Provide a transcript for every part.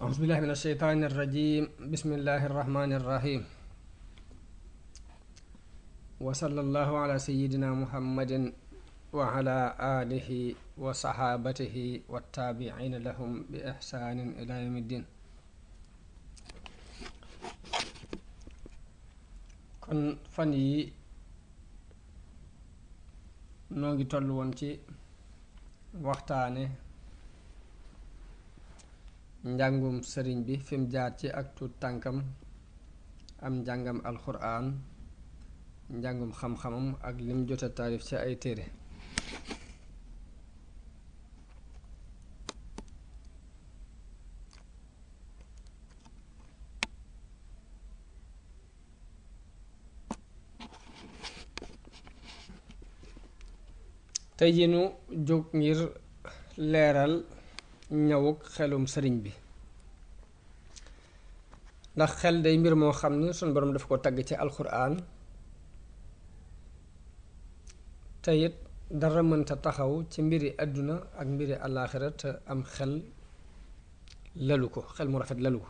أعوذ بالله من الشيطان الرجيم بسم الله الرحمن الرحيم وصلى الله على سيدنا محمد وعلى آله وصحابته والتابعين لهم بإحسان إلى يوم الدين. kon fan yi noo ngi toll woon ci waxtaane njàngum sëriñ bi fi mu jaar ci ak tuut tànkam am njàngam alxuraan njàngum xam-xamam ak lim jota taarif ci ay téere. tey jii nu jóg ngir leeral ñëwuk xelum sëriñ bi, ndax xel day mbir moo xam ni sunu boroom daf ko tagg ci alxuraan te it dara mënta taxaw ci mbiri àdduna ak mbiri àllaaxira te am xel lalu ko, xel mu rafet lalu ko.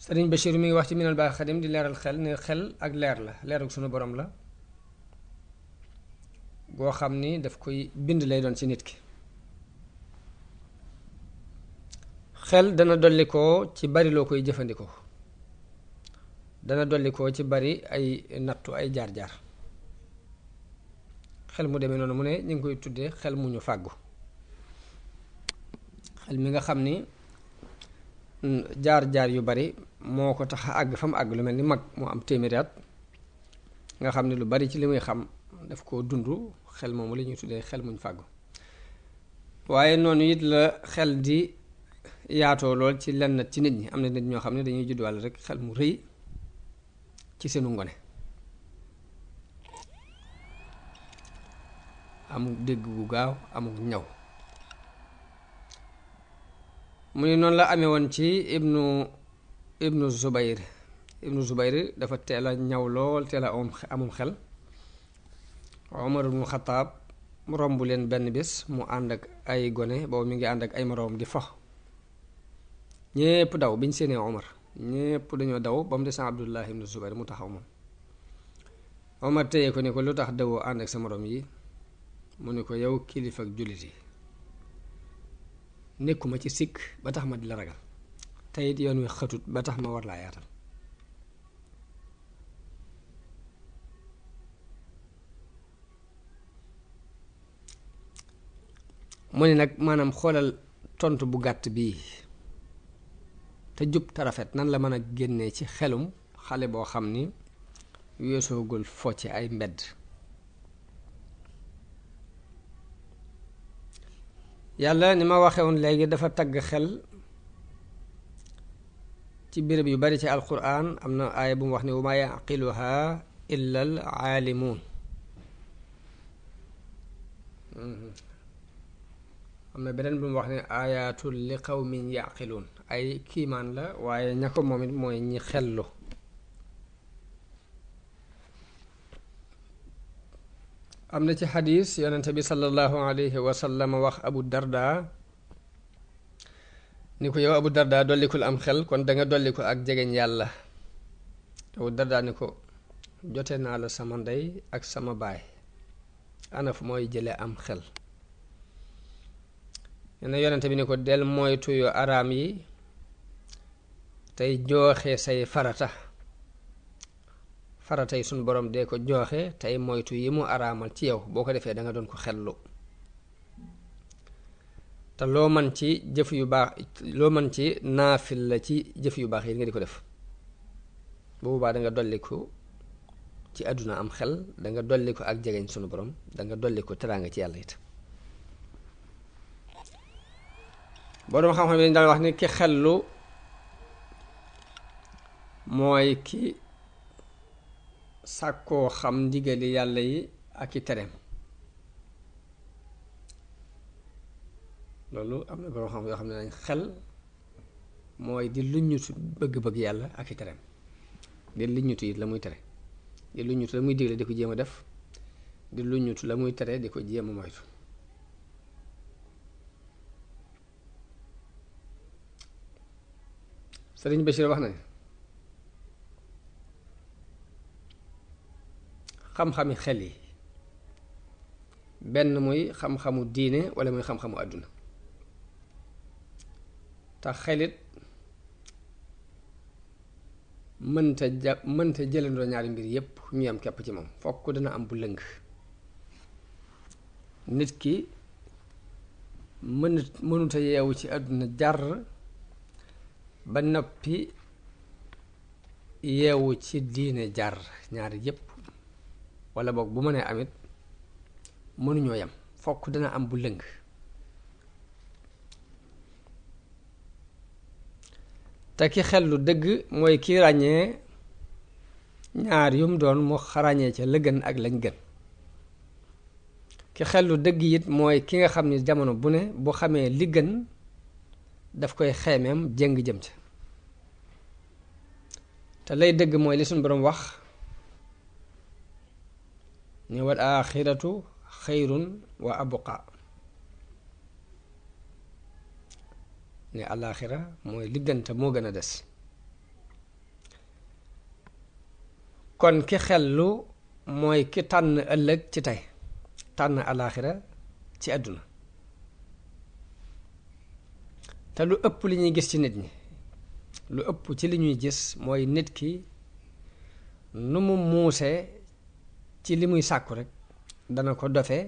sëriñ Bachir mi ngi wax ci minal baax xadim di leeral xel ne xel ak leer la, leerug sunu borom la goo xam ni daf koy bind lay doon ci nit ki. xel dana dolli ko ci bari loo koy jëfandikoo, dana dolli ko ci bari ay nattu ay jaar-jaar. xel mu demee noonu mu ne ñu ngi koy tuddee xel mu ñu fàggu, xel mi nga xam ni jaar-jaar yu bari moo ko tax a àgg fa mu àgg, lu mel ni mag moo am téeméeri at nga xam ne lu bari ci li muy xam daf koo dund. xel moomu la ñuy tuddee xel muñ fàggu. waaye noonu it la xel di yaatoo lool ci lenn ci nit ñi. am na nit ñoo xam ne dañuy judduwaale rek xel mu rëy ci seenu ngone, amul dégg gu gaaw, amul ñaw. mu ni noonu la amee woon ci ibnu Zubayr dafa teel a ñaw lool, teel a amum xel. Omar ibnu Xataab mu romb leen benn bés mu ànd ak ay gone, boobu mi ngi ànd ak ay moroom di fo. ñépp daw biñ séenee Omar, ñépp dañoo daw ba mu des Abdullah ibnu Zubayr mu taxaw moom. Omar téye ko ni ko lu tax dawoo ànd ak sa moroom yi? mu ni ko yow kilifa ak jullit yi, nekkuma ci sikk ba tax ma di la ragal, te it yoon wi xatut ba tax ma war laa yaatal. mu ni nag maanaam xoolal tontu bu gàtt bii te jub te rafet nan la mën a génnee ci xelum xale boo xam ni weesoogul fo ci ay mbedd. yàlla ni ma waxee woon léegi dafa tagg xel ci béréb yu bari ci alquran. am na aaya bu mu wax ni wa maa yaqiluha illa al aalimuun. am na beneen bu mu wax ne ayatul li qawmin yaqiluun, ay kiimaan la waaye ña ko moom it mooy ñi xellu. am na ci xadiis yonente bi sallallahu alayhi wa sallam wax Abu Darda ni ko yow Abu Darda dollikul am xel kon danga dolliku ak jegeñ yàlla. Abu Darda ni ko jote naa la sama ndey ak sama baay, ana fu mooy jële am xel. ne yonente bi ni ko del moytu yu araam yi tey jooxe say farata yi suñ borom dee ko jooxe tey moytu yi mu araamal ci yow. boo ko defee da nga doon ko xellu, te loo man ci jëf yu baax, loo man ci naafil la ci jëf yu baax yi nga di ko def. bu boobaa da nga dolli ko ci àdduna am xel, da nga dolli ko ak jegeñ sunu borom, da nga dolli ko teraanga ci yàlla it. boroom xam-xam yi daal wax ni ki xellu mooy ki sàkkoo xam ndigali yàlla yi ak i tereem. loolu am na boroom xam yoo xam ne nañ xel mooy di luññutu bëgg-bëgg yàlla ak i tereem, di luññutu it la muy tere, di luññutu la muy digle di ko jéem a def, di lu ñutu la muy tere di ko jéem a moytu. Sëriñ Bachir wax na ne xam-xami xel yi benn muy xam-xamu diine wala muy xam-xamu àdduna te xelit mënta jëlandoo ñaari mbir yépp ñu yam kepp ci moom, fokk dana am bu lëng. nit ki mënuta yeewu ci àdduna jar ba noppi yeewu ci diine jar, ñaari yépp wala boog bu mënee amit mënuñoo yam, fokk dana am bu lëng. te ki xel lu dëgg mooy ki ràññee ñaar yum doon mu ràññee ca la gën ak lañ gën. ki xel lu dëgg it mooy ki nga xam ni jamono bu ne bu xamee li gën daf koy xeemeem jëng jëm ca. te lay dëgg mooy li suñ boroom wax ni wal aaxiratu xayrun wa abqa, ne alaaxira mooy li gën te moo gën a des. kon ki xellu mooy ki tànn ëllëg ci tey, tànn alaaxira ci àdduna. te lu ëpp li ñuy gis ci nit ñi, lu ëpp ci li ñuy gis mooy nit ki nu mu muusee ci li muy sàkku rek dana ko dofe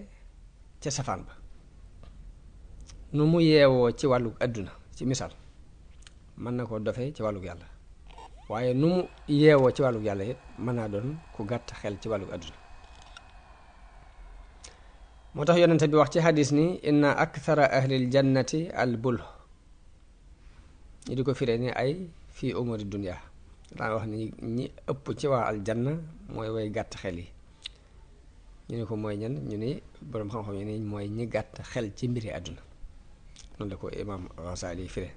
ca safaan ba. nu mu yeewoo ci wàllug àdduna ci misaal mën na ko dofe ci wàllug yàlla, waaye nu mu yeewoo ci wàllug yàlla it mën naa doon ku gàtt xel ci wàllug àdduna. moo tax yonente bi wax ci xadis ni inna akthara ahlil jannati al bul, ñi di ko firee ni ay fii umuri dunya, daa wax ni ñi ëpp ci waa aljanna mooy way gàtt xel yi. ñu ne ko mooy ñan, ñu ni boroom xam-xam ñu ni mooy ñi gàtt xel ci mbiri àdduna. noonu la ko imaam Ghazali firee.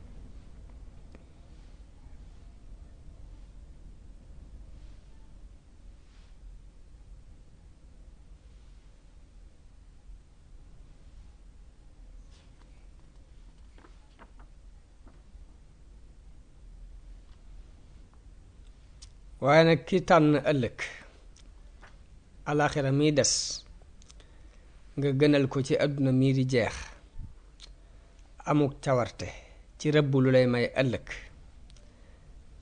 waaye nag ki tànn ëllëg alaaxira miy des nga gënal ko ci àdduna mii di jeex, amuk cawarte ci rëbb lu lay may ëllëg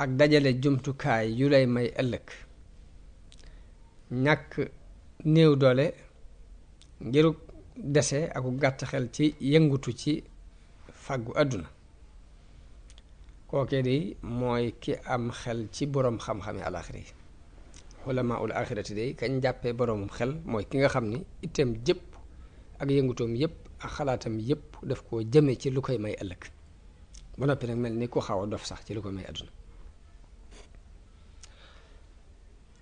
ak dajale jumtukaay yu lay may ëllëg, ñàkk néew doole ngiruk dese aku gàtt xel ci yëngutu ci fàggu àdduna, kookee di mooy ki am xel ci boroom xam-xami alaaxira yi. xulamaa ul aaxirati day kañ jàppee boroomum xel mooy ki nga xam ni itam jëpp ak yëngutoom yépp ak xalaatam yépp daf koo jëme ci lu koy may ëllëg, ba noppi nag mel ni ku xaw a dof sax ci lu koy may àdduna.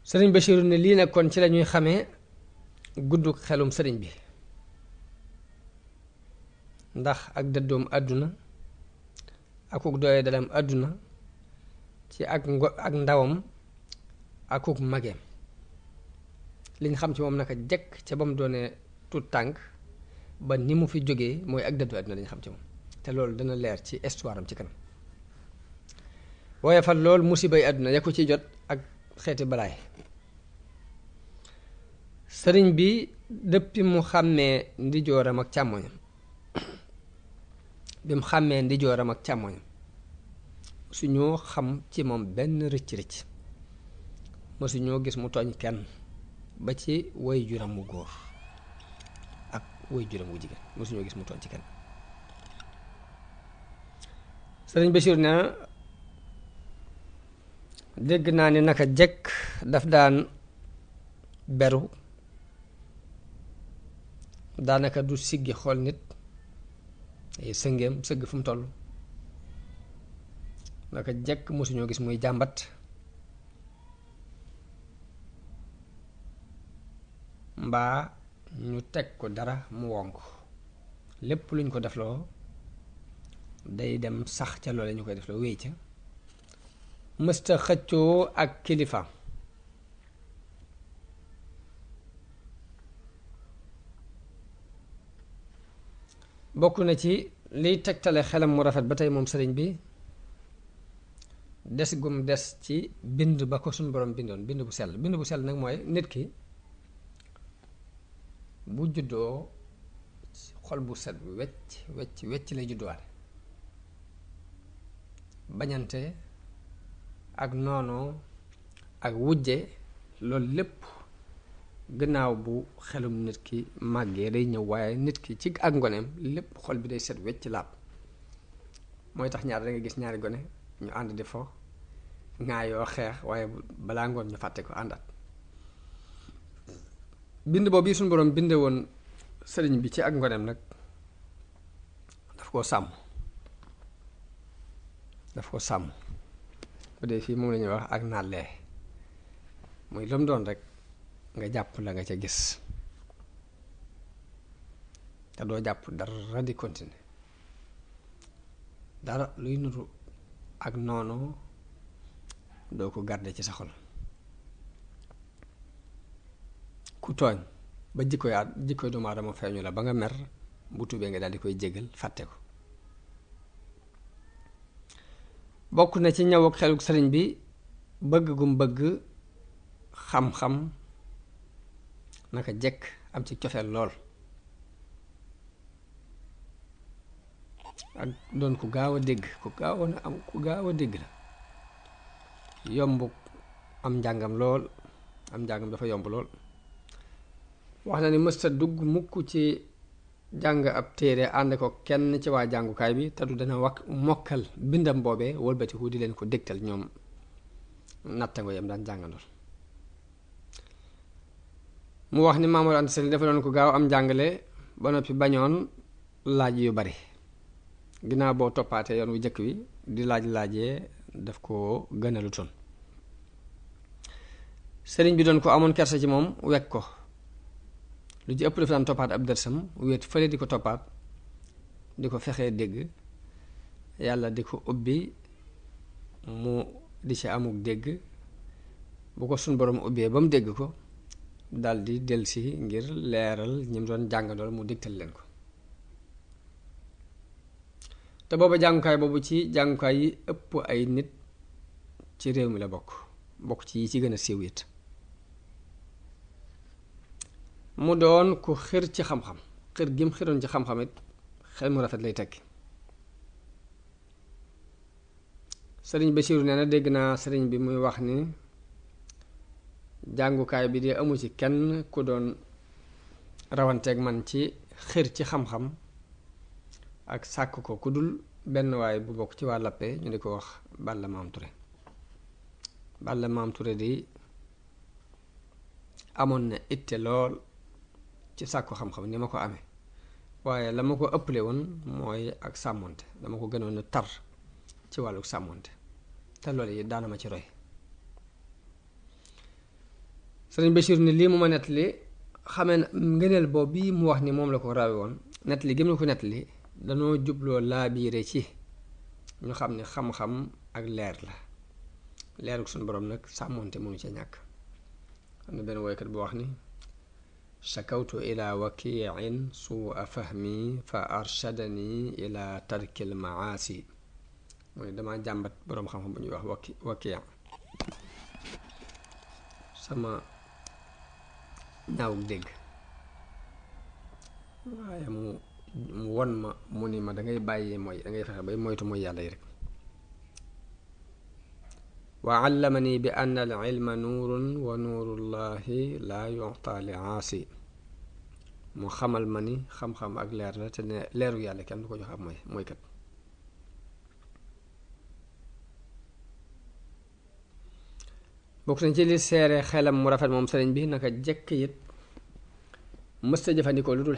sëriñ Bachiru ne lii nag kon ci lañuy xamee gudduk xelum sëriñ bi, ndax ak dëddoom àdduna akuk doye dalam àdduna ci ak ndawam akuk mageem. liñ xam ci moom naka jekk ca ba mu doonee tut tànk ba ni mu fi jógee mooy ak dëddu àdduna lañ xam ci moom, te loolu dana leer ci histoire am ci kanam. waaye fa lool musibay àdduna ya ko ci jot ak xeeti balaay. sëriñ bi dëppi mu xàmmee ndijooram ak càmmoñam, bi mu xàmmee ndijooram ak càmmoñam suñoo xam ci moom benn rëcc-rëcc, mësuñoo gis mu tooñ kenn ba ci way juram mu góor ak way juram wu jigéen, mësuñoo gis mu tooñ ci kenn. sëriñ Bachir na dégg naa ni naka jekk daf daan beru, daanaka du siggi xool nit, ay sëngeem sëgg fu mu toll. naka jekk mësuñoo gis muy jàmbat, mbaa ñu teg ko dara mu wonk. lépp luñ ko defloo day dem sax ca loole ñu koy defloo wéy ca. mësta xëccoo ak kilifa, bokk na ci liy tegtale xelam mu rafet ba tey moom sëriñ bi des gum des ci bind ba ko suñ borom bindoon bind bu sell nag mooy nit ki bu juddoo xol bu set wecc lay judduwaale. bañante ak noonoo ak wujje loolu lépp gannaaw bu xelum nit ki màggee day ñëw, waaye nit ki ci ak ngoneem lépp xol bi day set wecc laab. mooy tax ñaar da nga gis ñaari gone ñu ànd di fo ŋaayoo xeex, waaye balaa ngoon ñu fàtte ko àndaat. bind boobu yi suñu boroom binde woon sëriñ bi ci ak ngoneem nag daf koo sàmm bu dee fii moom la ñuy wax ak nàllee, muy lu mu doon rek nga jàpp la nga ca gis te doo jàpp dara di continuer, dara luy nuru ak noonu doo ko garder ci sa xol. ku tooñ ba jikkoy doomu aadama feeñu la ba nga mer, bu tubee nga daal di koy jégal fàtte ko. bokk na ci ñëw ak xeluk sëriñ bi bëgg gum bëgg xam-xam, naka jekk am ci cofeel lool, ak doon ku gaaw a dégg ku gaaw a dégg la, yomb am njàngam lool, am njàngam dafa yomb lool. wax na ni mësta dugg mukk ci jàng ab téere ànd ko kenn ci waa jàngukaay bi te du dana mokkal bindam boobee wëlbatiku di leen ko dégtal ñoom nattango yam daan jàngandoor. mu wax ni Maam Mor Anta Sali dafa doon ko gaaw am njàngale ba noppi bañoon laaj yu bari, ginnaaw boo toppaatee yoon wu jëkk wi di laajee daf ko gënalu toon. sëriñ bi doon ko amoon kersa ci moom, wekk ko lu ci ëpp dafa daan toppaat ab dërsam wéet fële di ko toppaat, di ko fexee dégg, yàlla di ko ubbi mu di ci amuk dégg. bu ko suñ borom ubbee ba mu dégg ko daldi delsi ngir leeral ñi mu doon jàngandool mu dégtal leen ko. te booba jàngukaay boobu ci jàngukaay yi ëpp ay nit ci réew mi la bokk ci yi ci gën a siiw it. mu doon ku xër ci xam-xam, xër gim xëroon ci xam-xam it xel mu rafet lay tekki. sëriñ Basiiru nee na dégg naa sëriñ bi muy wax ni jàngukaay bi de amu ci kenn ku doon rawanteeg man ci xër ci xam-xam ak sàkk ko ku dul benn waay bu bokk ci waa Lappe ñu di ko wax Balla Maam Ture. Balla Maam Ture di amoon na itte lool ci sàkku xam-xam ni ma ko amee, waaye la ma ko ëpple woon mooy ak sàmmonte, dama ko gënoon a tar ci wàllu sàmmonte, te loolu yi daana ma ci roy. sëriñ Bachir ni lii mu ma nettali xamee na ngëneel boobu bii mu wax ni moom la ko rawe woon, nettali gëm na ko nettali danoo jubloo laabiire ci ñu xam ne xam-xam ak leer la, leeruk suñu borom nag sàmmonte mënu ca ñàkk. xam ne benn woykat bu wax ni shakawtu ila wakiin suua fahmi fa arshadani ila tarkil maasi. mooy dama jàmbat boroom xam-xam bu ñuy wax wakiya sama ñaawuk dégg, waaye mu won ma mu ni ma dangay bàyyi mooy dangay fexe bay moytu mooy yàlla yi rek. wa allamani bi anna al ilma nuurun wa nuurullahi laa yu'ta li aasi. mu xamal ma ni xam-xam ak leer la te ne leeru yàlla kenn du ko jox ab mooy kat. bokk nañ ci li seere xelam mu rafet moom sëriñ bi naka jekk it mësta jëfandikoo lu dul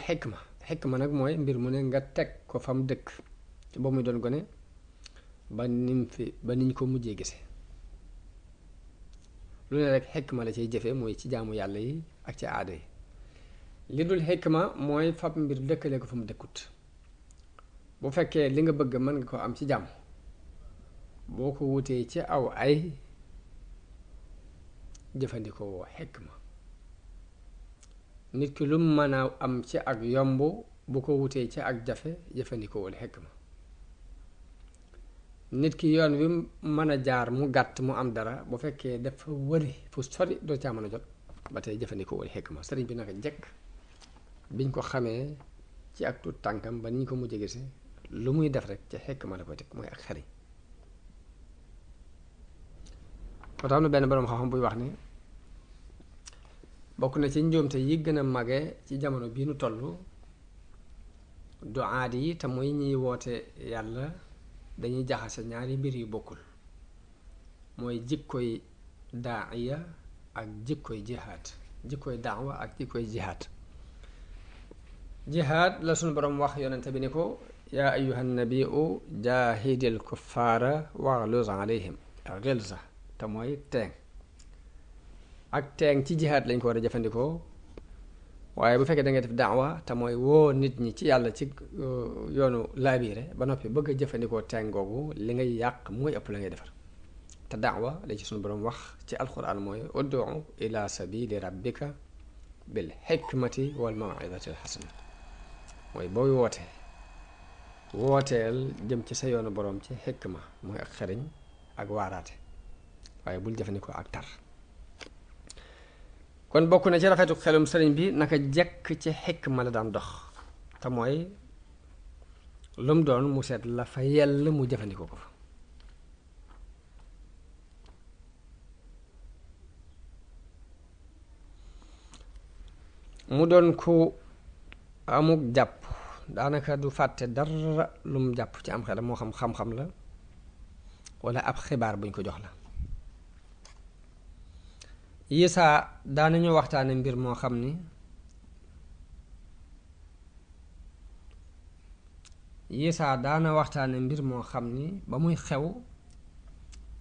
xikma nag mooy mbir mu ne nga teg ko fam dëkk ba muy doon gone ba niñ ko mujjee gise lu ne rek xikma la ciy jëfe mooy ci jaamu yàlla yi ak ci aada yi. li dul xikma mooy fab mbir dëkkale ko fa mu dëkkut. bu fekkee li nga bëgg mën nga ko am ci jàmm, boo ko wutee ci aw ay jëfandikoo xikma. nit ki lu mën a am ci ak yomb bu ko wutee ci ak jafe jëfandikoowul xikma. nit ki yoon wi mën a jaar mu gàtt mu am dara bu fekkee dafa wëri fu sori doo caa mën a jot ba tey jëfandikoowul xikma. sëriñ bi naka jekk biñ ko xamee ci ak tuut tànkam ba niñ ko mujj gise lu muy def rek ci xikma la koy teg mooy ak xariñ. moo tax am na benn boroom xam-xam buy wax ni bokk na ci njuumte yi gën a mage ci jamono bii nu toll duaat yi te muy ñiy woote yàlla dañuy jaxase ñaari mbir yu bokkul, mooy jikkoy daaiya ak jikkoy jihaad. jikkoy daawa ak jikkoy jihaad. jihaad la sunu boroom wax yonente bi ni ko yaa ayyuhan nabiu jaahidil kuffaara waghluz alayhim ghilza te mooy teeng. ak teeng ci jihaad lañ ko war a jëfandikoo, waaye bu fekkee da ngay def daawa te mooy woo nit ñi ci yàlla ci yoonu laabiire ba noppi bëgg a jëfandikoo teeng googu li ngay yàq mooy ëpp la ngay defar. te daawa la ci sunu boroom wax ci alquran mooy ud'u ila sabili rabbika bil hikmati wal maw'izati al hasana. mooy booy wooteel jëm ci sa yoonu boroom ci xikma mooy ak xeriñ ak waaraate, waaye bul jëfandikoo ak tar. kon bokk na ci rafetu xelum sëriñ bi naka jekk ci xikma la daan dox, te mooy lu mu doon mu seet la fa yell mu jëfandikoo ko fa. mu doon ku amuk jàpp, daanaka du fàtte dara lu mu jàpp ci am xelam, moo xam xam-xam la walla ab xibaar buñ ko jox la. yisaa daanañu waxtaane mbir moo xam ni yisaa daana waxtaane mbir moo xam ni ba muy xew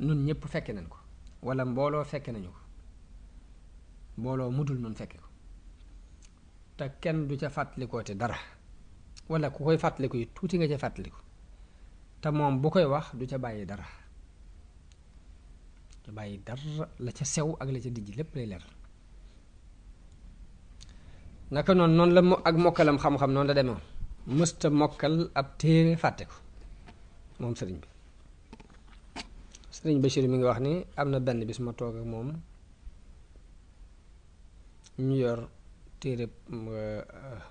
nun ñépp fekke nañ ko, walla mbooloo fekke nañu ko, mbooloo mudul nun fekke ko, te kenn du ca fàttalikoo te dara, walla ku koy fàttaliku yi tuuti nga ca fàttaliku, te moom bu koy wax du ca bàyyi dara, bàyyi dara la ca sew ak la ca dijj lépp lay leer. naka noonu la ak mokkalam xam-xam noonu la demewoon, mësta mokkal ab téere fàtte ko moom sëriñ bi. sëriñ Bachir mi ngi wax ni am na benn bis ma toog ak moom ñu yor téere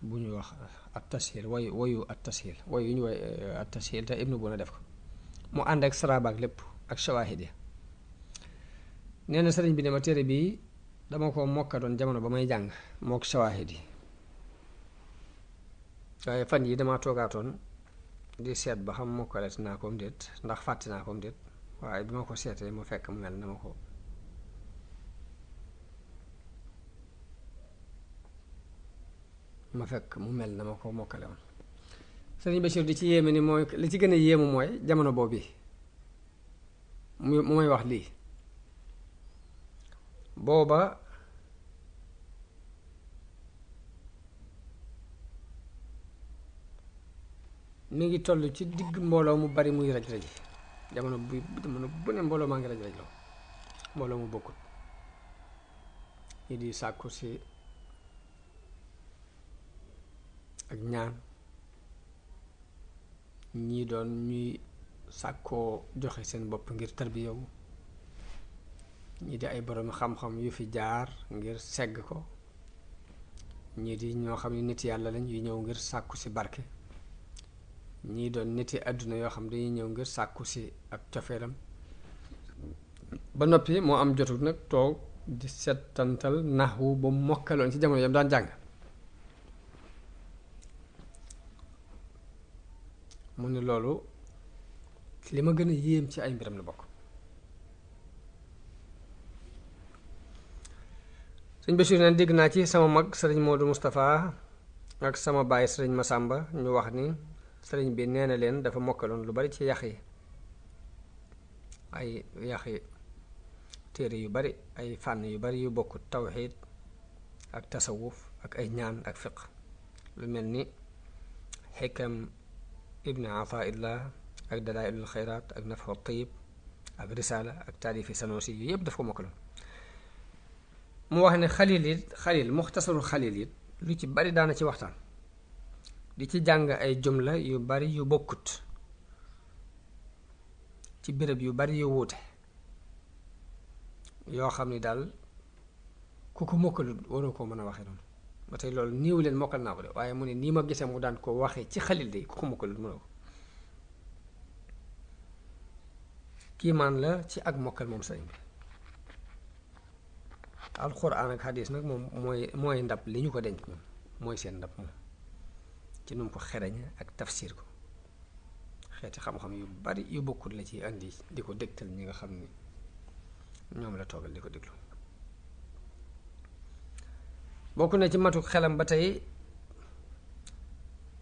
bu ñuy wax at tashil wayu at tashil wayu yu ñu woy at tashil te ibnu bu na def ko mu ànd ak saraba ak lépp ak shawahid ya. nee na sëriñ bi ne ma téere bii dama ko mokkatoon jamono ba may jàng mook shawahid yi, waaye fan yi dama toogaatoon di seet ba xam mokkaleet naa ko déet ndax fàtte naa ko déet, waaye bi ma ko seetee mu fekk mu mel na ma ko mokkale woon. sëriñ Bachir di ci yéeme ni mooy li ci gën a yéemu mooy jamono boobu mu may wax lii, booba mi ngi toll ci digg mbooloo mu bari muy raj raji, jamono bu ne mbooloo maa ngi raj raj loo, mbooloo mu bokkut, ñi di sàkku si ak ñaan, ñii doon ñuy sàkkoo joxe seen bopp ngir tarbiyawu, ñii di ay borom xam-xam yu fi jaar ngir segg ko, ñii di ñoo xam ne nit yàlla lañ yu ñëw ngir sàkku si barke, ñii doon niti àdduna yoo xam dañuy ñëw ngir sàkku si ak cofeelam. ba noppi moo am jotul nag toog di settantal naxwu ba mokkaloon ci jamono yam daan jàng. mu ne loolu li ma gën a yéem ci ay mbiram la bokk. sëñ Bachir neen dégg naa ci sama mag sëriñ Modou Moustapha ak sama baay sëriñ Masamba ñu wax ni sëriñ bi nee na leen dafa mokkaloon lu bari ci yax yi, ay yaxi téere yu bari, ay fànn yu bari yu bokk, tawxiid ak tasawuf ak ay ñaan ak fiq, lu mel ni xikam ibni Ataillah ak dalailul xayraat ak nafhu tayib ak risaala ak taalifi Sanusi yu yëpp daf ko mokkaloon. mu wax ne xalil muxtasarul xalil it lu ci bari daana ci waxtaan, di ci jàng ay jumla yu bari yu bokkut ci béréb yu bari yu wuute yoo xam ni daal ku ko mokkalut waroo koo mën a waxee noonu ba tey loolu niiw leen mokkal naa ko de waaye mu ne nii ma gisee mu daan ko waxee ci xalil de ku ko mokkalut mënoo ko kiimaan la ci ak mokkal moom sëriñ bi alxuraan ak xadiis nag moom mooy ndab li ñu ko denc moom mooy seen ndab moom ci nu mu ko xereñ ak tafsir ko xeeti xam-xam yu bari yu bokkut la ci andi di ko dégtal ñi nga xam ni ñoom la toogal di ko déglu bokk na ci matu xelam ba tey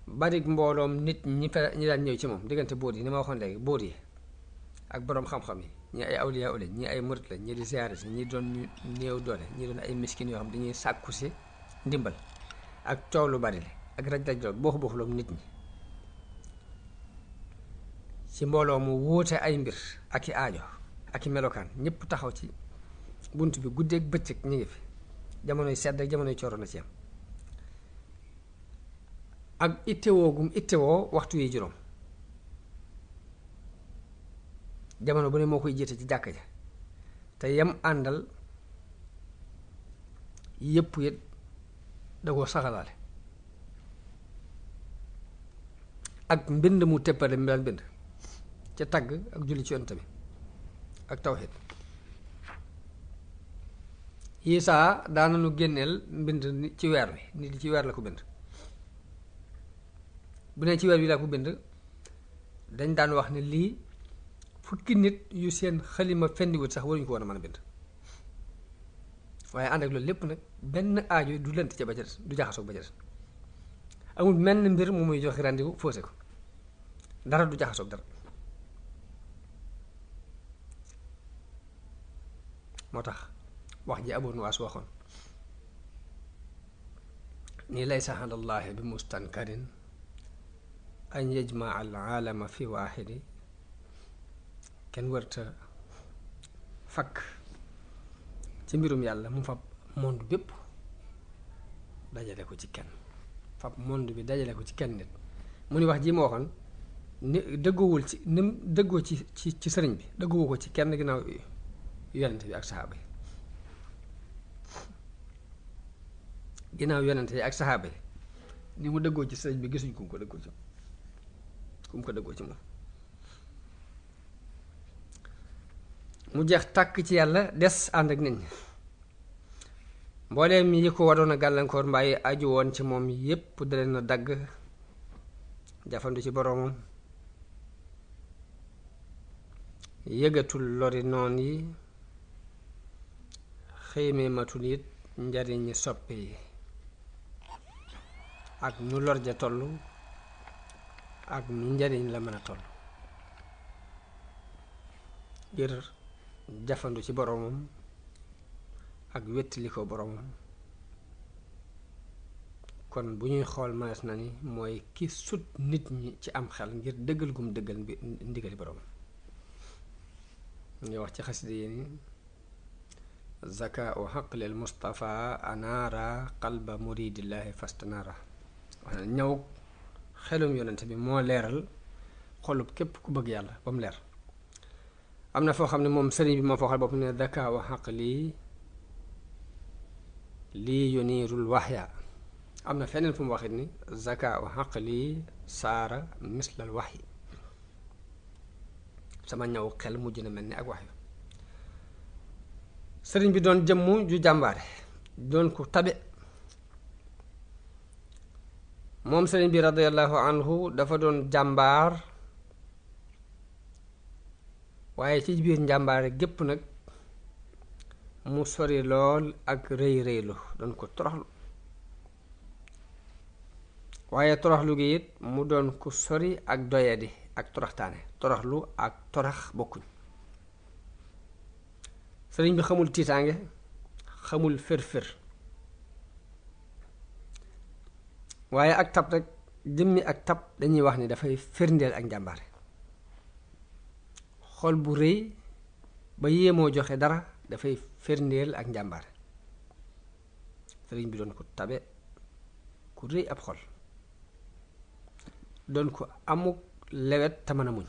barik mbooloom nit ñi daan ñëw ci moom diggante bóot yi ni ma waxoon léegi bóot yi ak boroom xam-xam yi ñi ay awliya lañ ñi ay murit lañ ñi di ziyaare si ñi doon néew doole ñi doon ay miskin yoo xam dañuy sàkku si ndimbal ak coow lu bari la ak raj-raj loolu booxu-booxuloom nit ñi ci mbooloo mu wuute ay mbir ak i aajo ak i melokaan ñépp taxaw ci bunt bi guddeeg bëccëg ñu ngi fi jamonoy sedd ak jamonoy cooro na ci am ak ittewoo gum ittewoo waxtu yi juróom jamono bu ne moo koy jiite ci jàkk ja te yam àndal yépp it da koo saxalaale ak mbind mu teppale mi daan bind ca tagg ak julli ci yonent bi ak tawxiid yi saa daanañu génneel mbind ci weer wi nit ci weer la ko bind bu ne ci weer wi la ko bind dañ daan wax ne lii fukki nit yu seen xalima fendiwut sax waruñu ko woon a mën a bind waaye ànd ak loolu lépp nag benn aajo du lënt ca ba ca des du jaxasoog ba ca des amul menn mbir mu muy joxe rendez-vous faussé ko dara du jaxasoog dara moo tax wax ji Abu Nuwaas waxoon ni laysa alallaahi bi mustankarin an yajmaa al aalama fi waaxidi kenn wërta fakk ci mbirum yàlla mu fab monde bépp dajale ko ci kenn fab monde bi dajale ko ci kenn nit mu ni wax ji ma waxoon ni dëggoowul ci ni mu dëggoo ci sëriñ bi dëggoowu ko ci kenn ginnaaw yonente bi ak saxaaba yi ginnaaw yonente yi ak saxaaba yi ni mu dëggoo ci sëriñ bi gisuñ ku mu ko dëggoo ci moom mu jeex tàkk ci yàlla des ànd ak nit ñi mbooleem yi ko waroon a gàllankoor mbaa yi aju woon ci moom yépp da leen a dagg jafandu ci boroomam yëgatul lori noon yi xëymee matul it njariñi soppe yi ak nu lor ja tollu ak nu njariñ la mën a toll ngir jafandu ci boroomam ak wettili ko boroomam kon bu ñuy xool mënees na ni mooy ki sut nit ñi ci am xel ngir dëggal gum dëggal ndigali boroomam ñu wax ci xasida yi ni zakaau xaqlil mustafa anaara qalba muridillaahi fastanaara wax na ñëw xelum yonente bi moo leeral xolub képp ku bëgg yàlla ba mu leer am na foo xam ne moom sëriñ bi moo foo xam bopp ne zakaau xaqli lii yuniirul waxya am na feneen fu mu waxit ni zakaau xaqli saara mislal waxyi sama ñaw xel mujj na mel ni ak wax yu sëriñ bi doon jëmm ju jàmbaare doon ko tabe moom sëriñ bi radiyallahu anhu dafa doon jàmbaar waaye ci biir njàmbaare gépp nag mu sori lool ak rëy rëylu doon ko toroxlu waaye toroxlu gi it mu doon ku sori ak doyadi ak toroxtaane toroxlu ak torax bokkuñ sëriñ bi xamul tiitaange xamul fër-fër waaye ak tab rek jëmmi ak tab dañuy wax ni dafay firndeel ak njàmbaare xol bu rëy ba yéemoo joxe dara dafay firndeel ak njàmbaare sëriñ bi doon ko tabe ku rëy ab xol doon ko amuk lewet te mën a muñ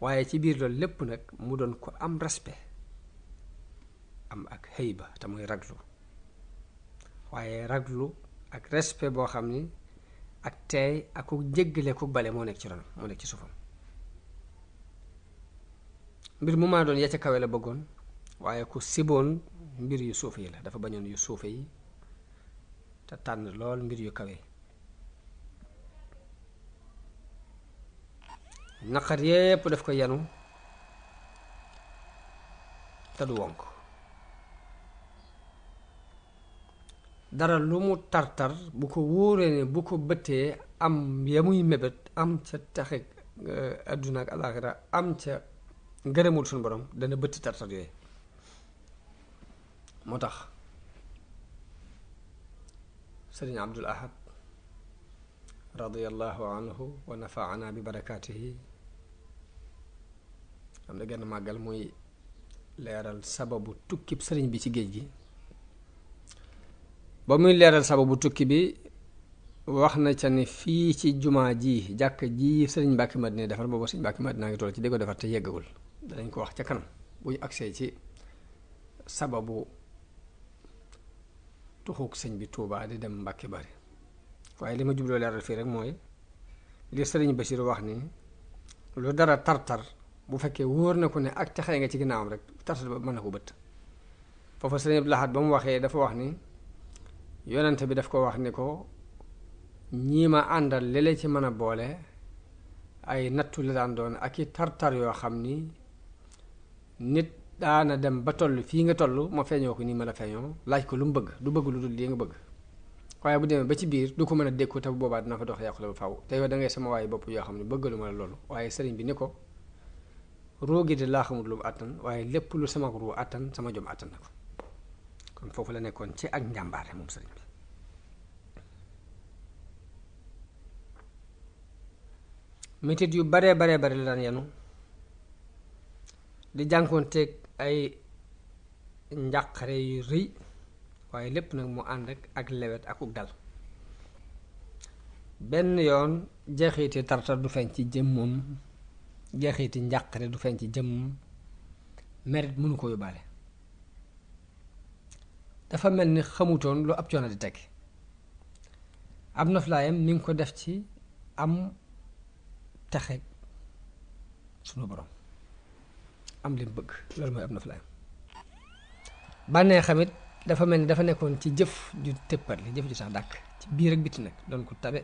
waaye ci biir loolu lépp nag mu doon ko am respect am ak hëyba te muy raglu waaye raglu ak respect boo xam ni ak teey ak ku jéggale ku bale moo nekk ci ronam moo nekk ci suufam mbir mu maa doon ya ca kawe la bëggoon waaye ku siboon mbir yu suufe yi la dafa bañoon yu suufe yi te tànn lool mbir yu kawe naqar yépp daf ko yanu te du wonk dara lu mu tartar bu ko wóoree ne bu ko bëttee am ya muy mébét am ca taxe àdduna ak alaaxira am ca ngërëmul suñu borom dana bëtti tartar yooyu moo tax sëriñ Abdul Ahad radiyallahu anhu wa nafaana bi barakaatihi am na genn màggal muy leeral sababu tukkib sëriñ bi ci géej gi ba muy leeral sababu tukki bi wax na ca ni fii ci jumaa ji jàkk ji sëriñ Mbàkke Madina defar booba sëriñ Mbàkke Madina ngi toll ci di ko defar te yeggagul danañ ko wax ca kanam bu ñu agsee ci sababu tuxuk sëñ bi Tuubaa di dem Mbàkke Bari waaye li ma jubloo leeral fii rek mooy li sëriñ Basiru wax ni lu dara tartar bu fekkee wóor na ko ne ak texee nga ci ginnaawam rek tartar ba mën na ko bëtt foofa sëriñ Abdul Ahad ba mu waxee dafa wax ni yonent bi daf ko wax ni ko ñii ma àndal li ci mën a boole ay nattu la daan doon ak i tartar yoo xam ni nit daana dem ba toll fii nga toll ma feeñoo ko nii ma la feeñoo laaj ko lu mu bëgg du bëgg lu dul lii nga bëgg waaye bu demee ba ci biir du ko mën a dékku te bu boobaa dina fa dox yàqu la ba faw te yow da ngay sama waaye bopp yoo xam ne bëggalu ma la loolu waaye sëriñ bi ni ko roogi de laa xamul lu mu àttan waaye lépp lu sama ruu àttan sama jom àttan na ko kon foofu la nekkoon ci ak njàmbaare moom sëriñ bi metit yu bare bare bare la daan yenu di jànkoonteeg ay njàqare yu rëy waaye lépp nag mu ànd ak lewet ak uk dal benn yoon jeexiti tartar du feeñ ci jëmmam jeexiti njàqare du feeñ ci jëmmam merit mënu ko yóbbaale dafa mel ni xamutoon lu ab coono di teg ab noflaayam mi ngi ko def ci am texe sunu borom am li mu bëgg loolu mooy am noflaayam bànnee xamit dafa mel ni dafa nekkoon ci jëf ju tëppar li jëf ju sax dàkk ci biir ak biti nag doon ko tabe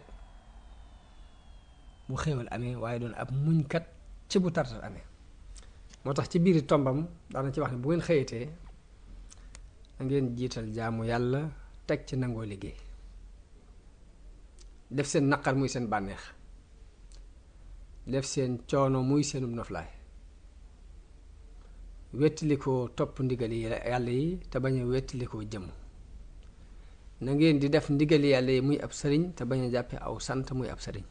bu xéewal amee waaye doon ab muñkat ci bu tartar amee moo tax ci biiri tombam daana ci wax ne bu ngeen xëyatee ngeen jiital jaamu yàlla teg ci nangoo liggéey def seen naqar muy seen bànneex def seen coono muy seenum noflaay wettalikoo topp ndigal yi yàlla yi te bañ a wettalikoo jëmm na ngeen di def ndigali yàlla yi muy ab sëriñ te bañ a jàppe aw sant muy ab sëriñ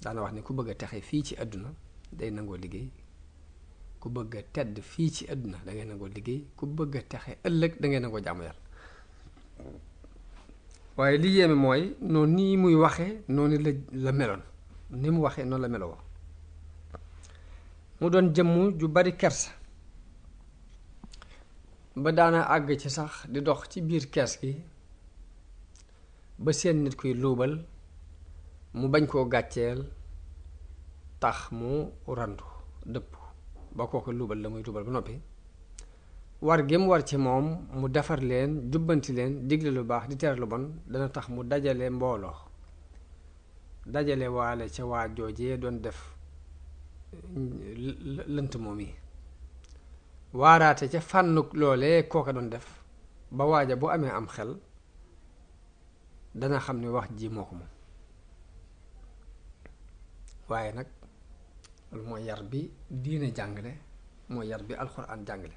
daana wax ni ku bëgg a texe fii ci àdduna day nangoo liggéey ku bëgg a tedd fii ci àdduna da ngay nangoo liggéey ku bëgg a texe ëllëg da ngay nangoo jaamu yàlla waaye li yéeme mooy noonu nii muy waxe noonu la meloon ni mu waxee noonu la meloo mu doon jëmm ju bari kersa ba daana àgg ci sax di dox ci biir kees gi ba seen nit kuy luubal mu bañ koo gàcceel tax mu randu dëpp ba kooku luubal la muy luubal ba noppi war gi mu war ci moom mu defar leen jubbanti leen digle lu baax di tere lu bon dana tax mu dajale mbooloo dajale waale ca waa joojee doon def lënt moom yi waaraate ca fànnuk loolee kooka doon def ba waaja bu amee am xel dana xam ne wax ji moo ko moom waaye nag loolu mooy yar bi diine jàngale mooy yar bi alxuraan jàngale